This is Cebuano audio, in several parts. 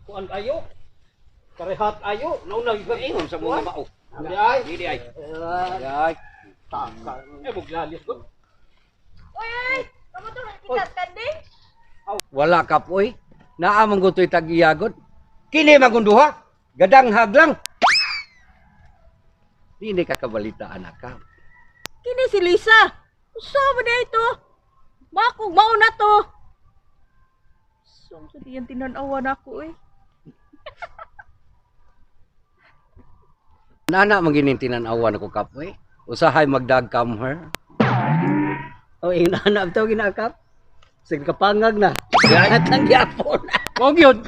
Kuan ayo. Karehat ayo. Nauna gyud Ingon sa mga mao. Di ay. Dili ay. Ay. Taka. Eh buglalis ko. Oy, oy! Kamu to kita kanding? Wala ka poy. Naa man gutoy tag-iyagon. Kini man kung duha. Gadang haglang. Dili ka kabalita anak ka. Kini si Lisa. Usa ba na ito? Makog mao na to. Sum sa diyan tinan-awa na ako eh. Nana man ginin tinan-awan ako kapoy. Usahay magdagkam her. O inana to ginakap. Sige kapangag na. Ganat lang gyapon. Mao gyud.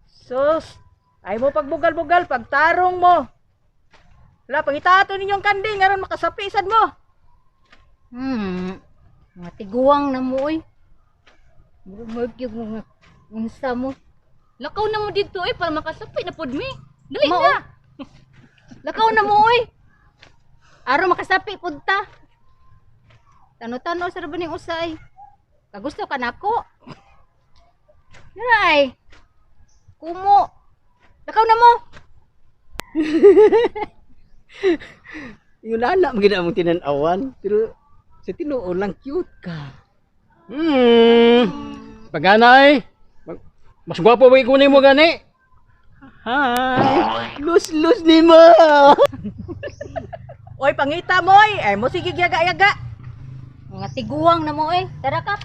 Sus, ay mo pagbugal-bugal, pagtarong mo. Wala, pangitato ninyong kanding, aron makasapi sad mo. Mga tiguang na mo oy. Murag yung mga unsa mo. Lakaw na mo dito eh para makasapi na pud mi. Dali Mao. na. Lakaw na mo oy. Aron makasapi pud ta. Tano-tano sa ba ning usay. Kagusto ka nako. Naray. Kumo. Lakaw na mo. Yung nana man gina mong tinan-awan, pero sa tinuod lang cute ka. Pagana ay. Mas gwapo ba ikunin mo gani? Hi. Lus-lus nimo. Oy, pangita mo oy. Ay mo sige yaga-yaga. Mga tiguang na mo oy. Tara kap.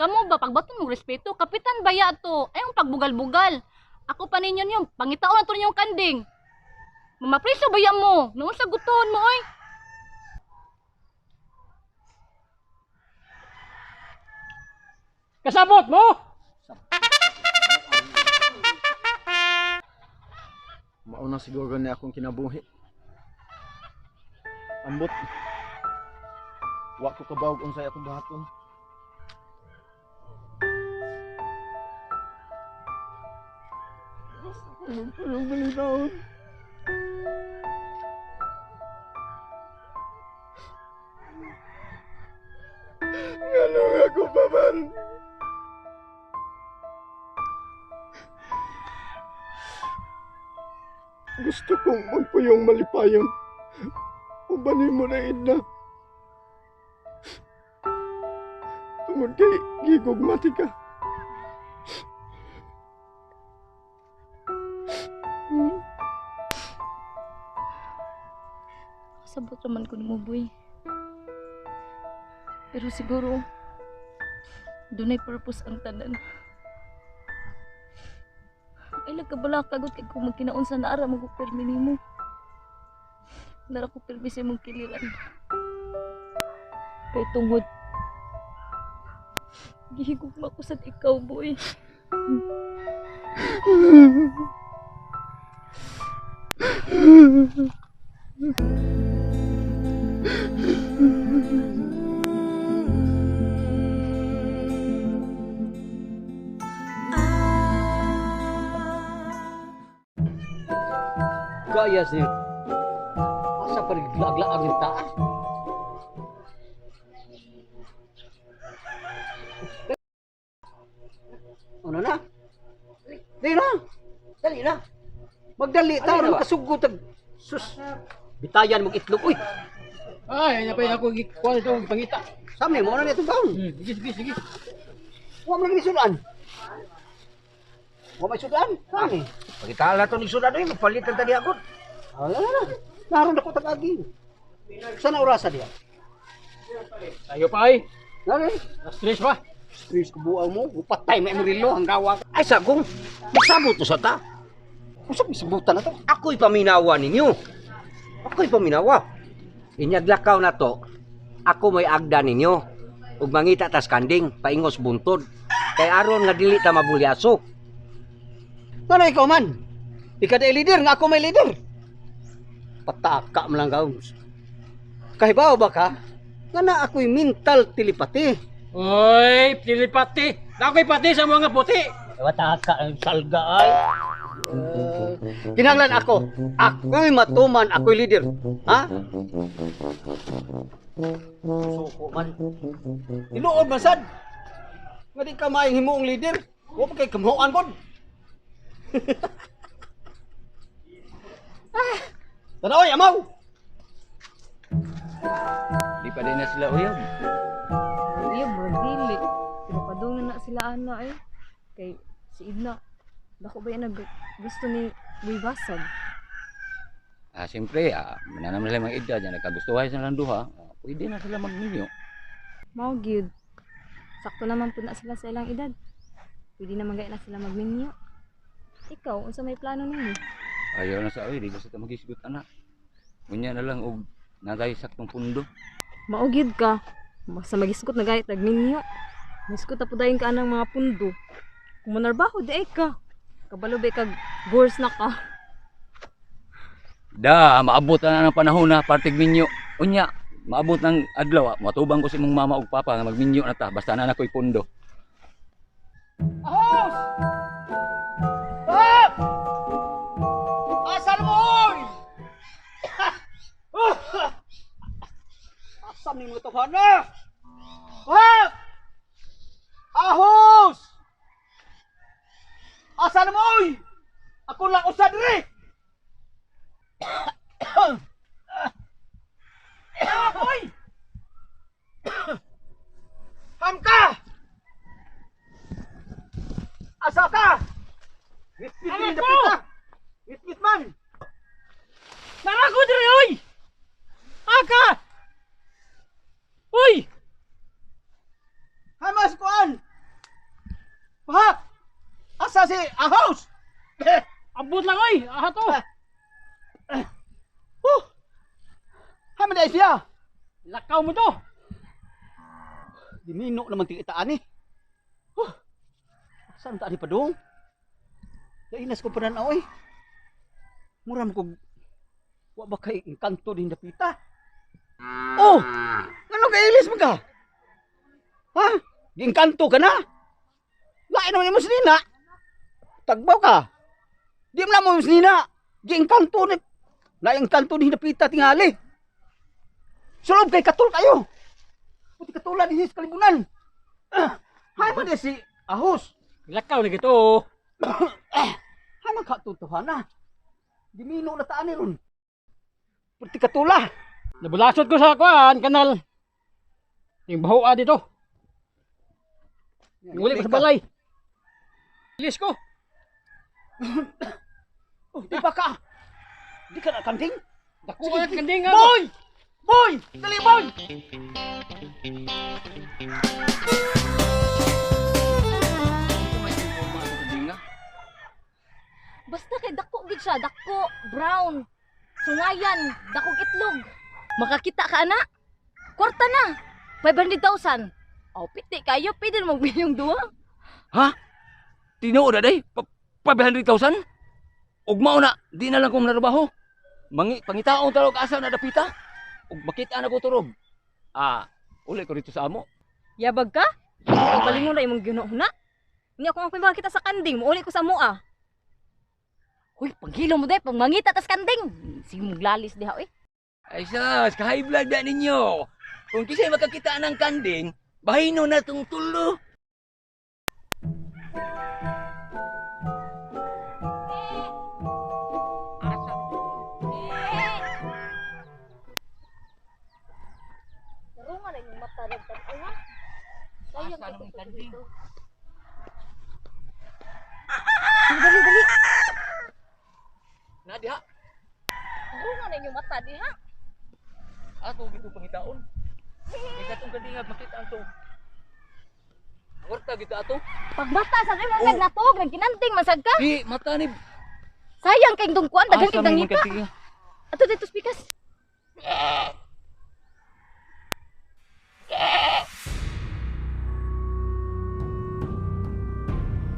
Kamo ba pagbaton mo respeto, kapitan baya to. Ay ang pagbugal-bugal. Ako pa ninyo yung pangitaon na to ninyong kanding. Mamapriso baya mo. Noon sa guton mo oy. Kasabot mo. Mauna siguro ni akong kinabuhi. Ambot. Wa ko kabawog unsay akong buhaton. Anong balitaon? Nganong ako pa man? Gusto kong magpuyong malipayon. Ubanin mo na na. Tungod kay gigugmati ka. Kasabot raman ko nimo boy. Pero siguro dunay purpose ang tanan. Ay nagkabala kagod kay kung magkinaon sa naara mo ko pirmi nimo. Nara ko pirmi sa imong kiliran. Kay tungod gihigugma ko sad ikaw, boy. Gayas niya. Asa pa naglaag-laag ng taas? Ano na? Dali na. Dali na. Magdali ta Dali na ba? makasugot ag sus. Bitayan mong itlog uy. Ay, napay ako gikuan ito pangita. Samne mo na nitong taon. Sige, sige, sige. Wa man lagi sudan. Wa may sudan. Samne. Pagitala to ni sudan oy, magpalitan ta diha gud. Ala na. Naron ako tag-agi. Sana orasa diha? Ayo pa ay. Nari. Na-stress pa. Stress ko buaw mo, upatay na imong relo ang gawa. Ay sagong, magsabot to sa ta. Usap misabutan na to. Ako'y paminawa ninyo. Ako'y paminawa. Inyaglakaw na to. Ako may agda ninyo. Ug mangita tas kanding, paingos buntod. Kay aron nga dili ta mabulyaso. Ngano ikaw man? Ikaw day leader, nga ako may leader. Pataka mo lang ka. Kahibaw ba ka? Nga na ako'y mental telepathy. Oy, tilipati. Ako'y pati sa mga puti. Pataka ang salga ay. Kinahanglan ako. Ako'y matuman, ako'y leader. Ha? Suko man. Tinuod man sad. Nga di ka maayong himuong leader. Wa pa kay kamuan pod. Tara oy, amaw. Di pa din na sila uyab. Iya, bro, dili. Pero padung na sila ana eh. Kay si Idna, dako ba yan nag gusto ni Boy Basag? Siyempre, mananam sila mga edad, yan, nagkagustuhay sa lang duha, pwede na sila magminyo. Mao gyud. Sakto naman pud na sila sa ilang edad. Pwede naman gaya na sila magminyo. Ikaw, unsa may plano ninyo? Ayaw na sa oy, di ba sa magisgot anak. Unya na lang og natay saktong pundo. Mao gyud ka. Basta magisgot na gayat nagminyo. Magisgot na pud dayon ka anang mga pundo. Kung manarbaho di ay ka. Kabalo ba kag gores na ka. Da, maabot na ng panahon na partig minyo. Unya, maabot ng adlaw, matubang ko si mong mama ug papa nga magminyo na ta basta na nakoy pundo. Ahos! Pap! Asan mo oy? Asam ni mga tawhana? Pap! Ahos! Asan mo oy? Ako lang usa diri. Oy! Hamka! Asa ka? Ngit-ngit Ano rin ko? dapita. Ngit-ngit man. Nara ko diri oy! Aka! Uy! Hamas kuan. Pahak. Asa si Ahos? Abot lang oy, aha to. Huh. Haman dai siya. Lakaw mo to. Dimino naman tingitaan eh. Huh. Saan ta ni padung? Lainas ko pa na oy. Mura man kog wa ba kay engkanto din dapita? Oh! Ano kay ilis man ka? Ha? Giengkanto ka na? Lain naman imo sinina. Tagbaw ka. Di mo na mo sinina. Giengkanto ni. Naengkanto din dapita tingali. Sulob kay katul kayo. Puti katulad din sa kalibunan. Hay man di si Ahos. Lakaw ni gito. Hay man katutuhan na. Dimino na taan ni ron. Puti katula. Nabulasot ko sa kuan kanal. Yung bahoa dito. Uli ko sa balay. Ilis ko. Oh, di ba ka? Di ka na kanding? Dako ka kanding nga. Boy! Boy! Dali boy! Basta kay dako gid siya, dako, brown, sungayan, dakog itlog. Makakita ka ana? Kwarta na. 500,000. Oh, piti kayo, pwede na magbilyong duha. Ha? Tinuod na day? 500,000? Ug mao na, di na lang ko manarbaho. Mangi pangitaon tarog asa na dapita. Ug makita na ko turog. Uli ko dito sa amo. Yabag ka? Pagkalingon ra imong ginuhuna. Unya kung ako makakita sa kanding, muuli ko sa mua. Uy, paghilo mo day, pag mangita tas kanding. Sige muglalis diha oy. Ay sas, ka-high blood na ninyo. Kung kisay makakita ng kanding, bahino na tong tulo. Tarungan na inyong mata nagtan-aw ha. Sayang Asa naman kanding? dito. Dali, dali. Na diha. Tarungan na inyong mata diha. Ako gito pangitaon. Kay katong kanding nga makita ang to. Kwarta gito ato. Pagmata sa imong oh. Natog, nagkinanting man sad ka. Di mata ni Sayang kay dungkuan daghan kay Asa man dangita. kanding? Ato dito spikas.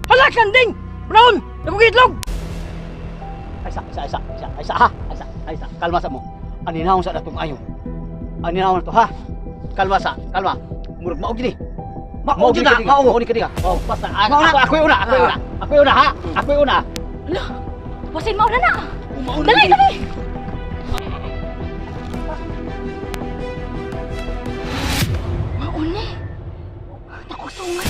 Hala kanding! Brown! Dako itlog! Ay sa, ay sa, ay sa, ay sa, ay sa, ha? Ay sa, ay sa. Kalma sa mo. Aninahon sa datong ayo. Aninahon na to, ha? Kalma sa, kalma. Murag mao gini. Mao gini gid na, mao. mao. Mao ni kadiga. Oh, basta ako, ako, ako'y una, ako'y una. Ako'y una, ha? Ako'y una. Basin mao na na. Dali, dali. Mauni. Dako sungay.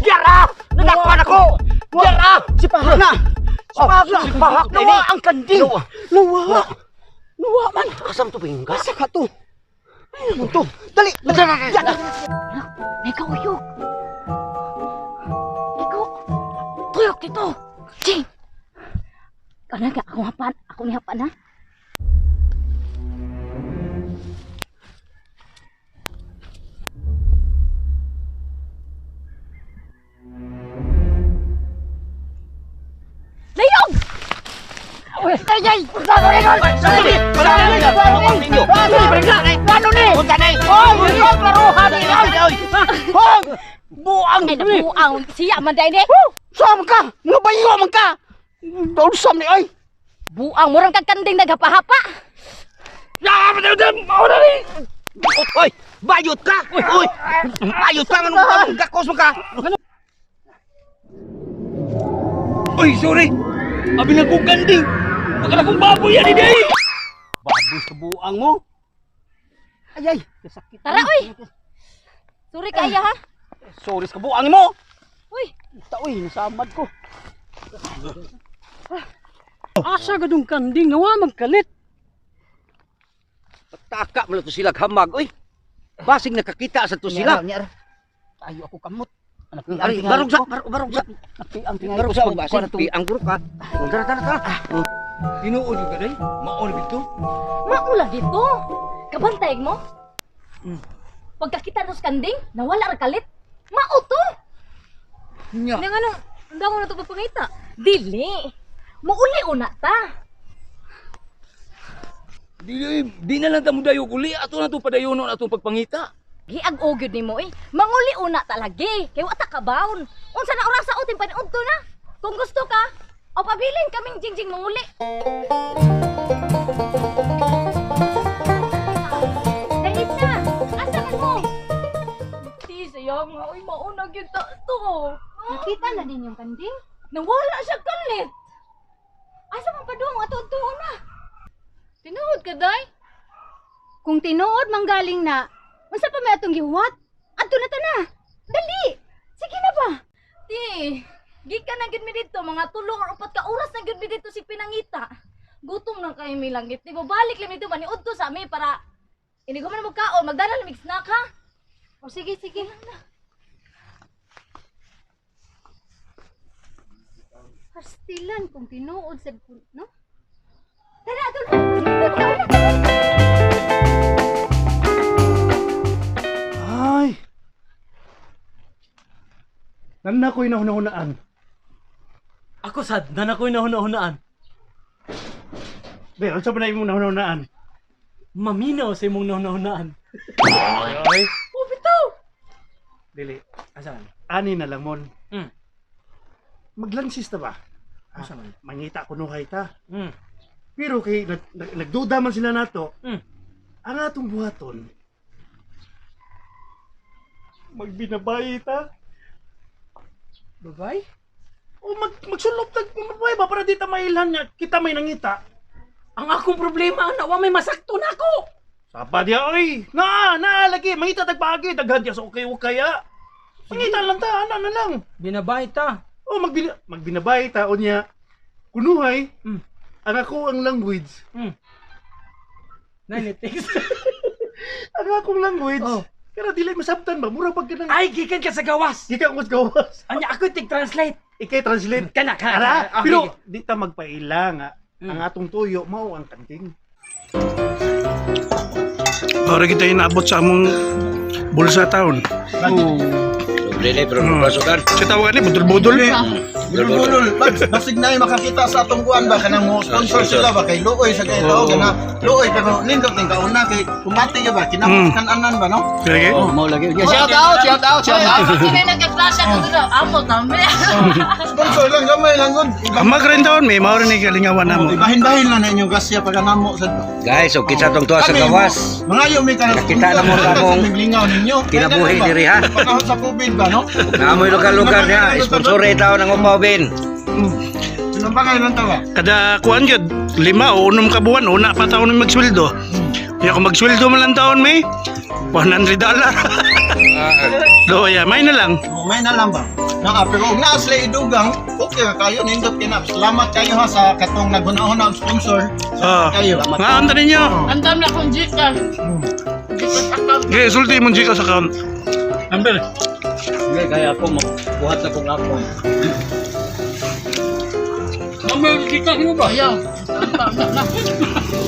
Yara! Nadakpan ako! Yara! Si Pahak na! Si Pahak na! Si Pahak na ini. Nawa ang kanding! Nawa! Nawa man! Kasam to bingga? Asa ka to? Ay naman to! Dali! Dali! Dali! Neka uyog. Ikaw, tuyok dito. Jing. Kana ka ako hapan, ako ni hapan ha. Layog! Ay, ay! Buang! Ay, nabuang. Siya man dahil eh. Saan ka? Mga bayo man ka! Daon sam ni ay! Buang, murang kag kanding naghapa-hapa. Oy! Bayot ka! Oy! Bayot ka! Anong tawag? Gakos mo ka! Uy, sorry. Abi na kong kanding. Baka na kong baboy yan, hindi. Baboy sa buang mo! Ay ay! Kasakit. Tara, oy! Sorry kaya ha. Sorry sa buang mo! Uy, Taoy, nasamad ko. Asa gadong kanding nga wa magkalit. Pataka mo na to sila hamag, oy! Basig nakakita sa to sila. Tayo ako kamot. Anak, Ari, barog sa, barog sa. Ang tingali Barog ko sa, sa basig. Piang guro ka. Tara, tara, tara. Tinuod ka day? Maon gito. Maula dito. Kabantay mo. Pagkakita nos kanding, nawala ra kalit. Mao to. Nya. Nang anong, ang dako na to pagpangita. Dili. Muuli una ta. Di, di na lang ta mo dayo uli. Ato na to padayonon atong pagpangita. Giag-og gyud nimo eh. Manguli una ta lagi. Kay wa ta kabaon. Unsa na orasa utin paniudto na. Kung gusto ka, o pabilin kaming jingjing manguli. Dahil na, asa man mo? Ti siya nga oy mauna gyud ta to. nakita na din yung kanding. Nawala siya kalit. Asa man padung ato tuon na. Tinuod ka day? Kung tinuod manggaling na, unsa pa may atong gihuwat? Adto na ta na. Dali. Sige na ba? Ti, gikan na gyud mi didto mga 3 or 4 ka oras na gyud mi didto si pinangita. Gutom na kay mi langit. Di ba balik lang dito maniudto sa ami para ini ko man mo kaon, magdala lang mig snack ha. O sige, sige. Pastilan kung tinuod sad ko, no? Tara, ato na. Sige, tara na. Ay! Nan na ko'y nahunahunaan. Ako sad, nan ako'y nahuna-hunaan. Be, unsa ba na imong nahunahunaan? Maminaw sa imong nahuna-hunaan. Ay! Oh, bitaw! Dili, Asa man? ani na lang mon. Maglansis ta ba? Asa man? Mangita kunuhay ta. Pero kay nagduda man sila nato. Ang atong buhaton, magbinabay ta. Babay? O magsulop tag mabay ba para di ta mailhan nga kita may nangita. Ang akong problema, ana, wa may masakto na ako. Saba diya oy. Na, na lagi mangita tag paagi daghan diya sa okay okay ah. Mangita lang ta, ana na lang. Binabay ta. O magbinabay ta unya. Kunuhay. Ang ako ang language. Nine things. Ang akong language. Oh. Pero dili masabtan ba mura pag kanang Ay, gikan ka sa gawas. Gikan ko sa gawas. Anya ako tig-translate. Ikay translate. Kana ka. Ara, Okay. pero di ta magpaila nga. Ang atong tuyo mao ang kanding. Ora kita inaabot sa among bulsa taon. Doble pero pasukan. Sa tawagan ni budol-budol eh. Bulol, basig na makakita sa atong kuan ba kanang mo sponsor sila ba kay luoy sa kay tao kana luoy pero nindot ning kauna kay kumati ka ba kinahanglan kanan ba no? Sige. Oh, mao lagi. Shout out, shout out, shout out. Hindi na nagka-flash ako doon. Amo kami. Sponsor lang gamay lang gud. Amag rin taon, may mao rin ni kalingawan namo. Ibahin-bahin lang na inyong gasya pag namo sad. Guys, okay sa tong tuwa sa gawas. Mangayo mi kanang Nakita na mo sponsor, ka mong lingaw ninyo. kinabuhi diri, ha? Panahon sa COVID ba no? Naamoy lugar-lugar niya. Sponsor tao ng upaw, Ben. Sinambangay lang tawa. Kada kuan gyud, 5 o 6 ka buwan, una pa taon ni magsweldo. Kaya kung magsweldo man lang taon may $100. Luoy, may na lang. Oh, may na lang ba? Naa, pero og naa sila idugang, okay ra kayo nindot kay na. Salamat kayo ha sa katong naghuna-huna og sponsor. Oh. Kayo. Nga unta ninyo. Andam na akong Gcash. Gcash account. Okay, sulti mo Gcash account. Number. Sige, kaya ako mabuhat na kong ako. Number Gcash mo ba? Ayaw.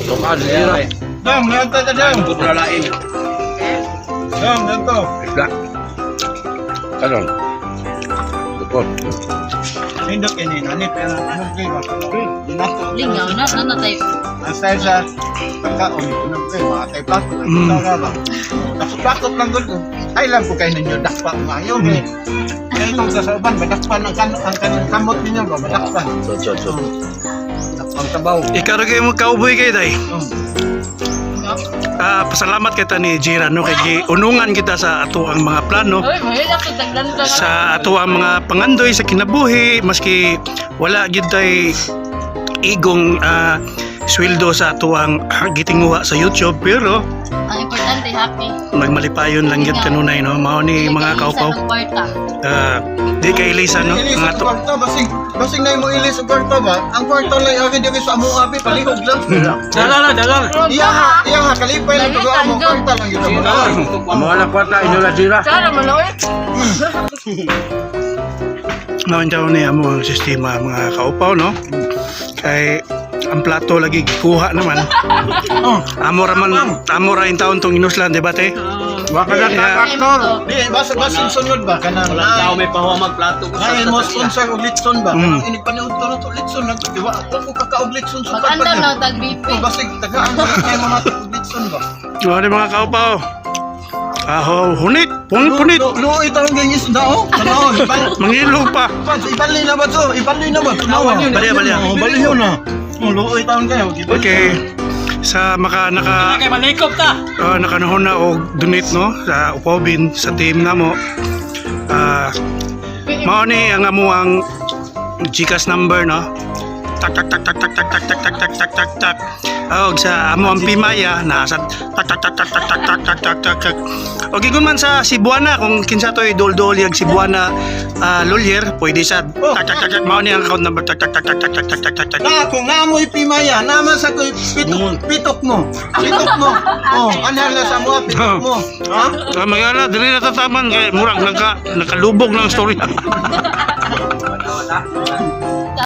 Tumaan sila. Dam, nanta ka dam. Lalain. Dam, danto. Isla. Kanon. Tukod. Nindot kay ni nani pero ano kay ba? Dinato. Lingaw na, ano tayo? Ang style sa pagkaon, ano kay mga tay plato, ka ba? Dakot-dakot lang gud. Ay lang ko kay ninyo dakpa maayo kay. Kay itong sa uban madakpan ang kamot ninyo ba madakpan. So, so, so. Ang sabaw. Ikaw ra kayo mo cowboy kay day. Ah, pasalamat kita ni Jira no kay giunungan kita sa ato ang mga plano Uy, mahila ko daglan ka. sa ato ang mga pangandoy sa kinabuhi maski wala gyud tay igong sweldo sa ato ang gitinguha sa YouTube pero Ang importante, happy. magmalipayon lang gyud kanunay no mao ni mga kaupaw. Sa kwarta. Di kay Elisa no Ilis mga ang to kwarta basing basing na mo ilis ang kwarta ba? Ang kwarta lang ari diri sa amo abi palihog lang. Dala na, dala na. Iya ha, iya ha kalipay lang pag mo kwarta lang gyud mo. Mga na kwarta, inula sila. Sara, malawin. Naon daw ni amo ang sistema mga kaupaw no kay ang plato lagi gikuha naman. Amo ra man amo ra in taon tong inuslan di ba te? Waka na Yeah. aktor. Di basta basing sunod ba kanang Walang tao may pahuwa magplato ko sa Ay mo sponsor og litson ba? Mm. Kanang inig paniud to na to litson na to. Di ba? Ako kakaog litson sa Mag-andam na tag BP. Oh, basig tagaan na kayo mga og litson ba? O ni mga kaupaw. Aho, hunit, punit, punit. Luoy taong ganyan isda oh. Tanaw, ibal Mangilo pa. Ibalin na ba to? Ibalin na ba? Tanaw. Balya, balya. Oh, balya na. Oh, luoy taong kayo. Okay. Sa maka naka Kay malikop ta. Nakanahon na og donate no sa Upobin sa team namo. Mao ni ang amo ang GCash number no. Tak tak tak tak tak tak tak tak tak tak tak tak tak. Og sa amo ang Pimaya na sa tak tak tak tak tak tak tak tak tak tak tak. Og ingon man sa Cebuana kung kinsa toy dol-dol yag Cebuana Lulyer pwede sa tak tak tak tak mao ni ang account number tak tak tak tak tak tak tak tak tak tak. Na kung naamoy pimaya, naman sa ko'y pitok, pitok mo. Pitok mo. Oh, anhal na sa mo, pitok mo. Ha? Ah, magala dili na tataman kay murag nagka nakalubog ng story.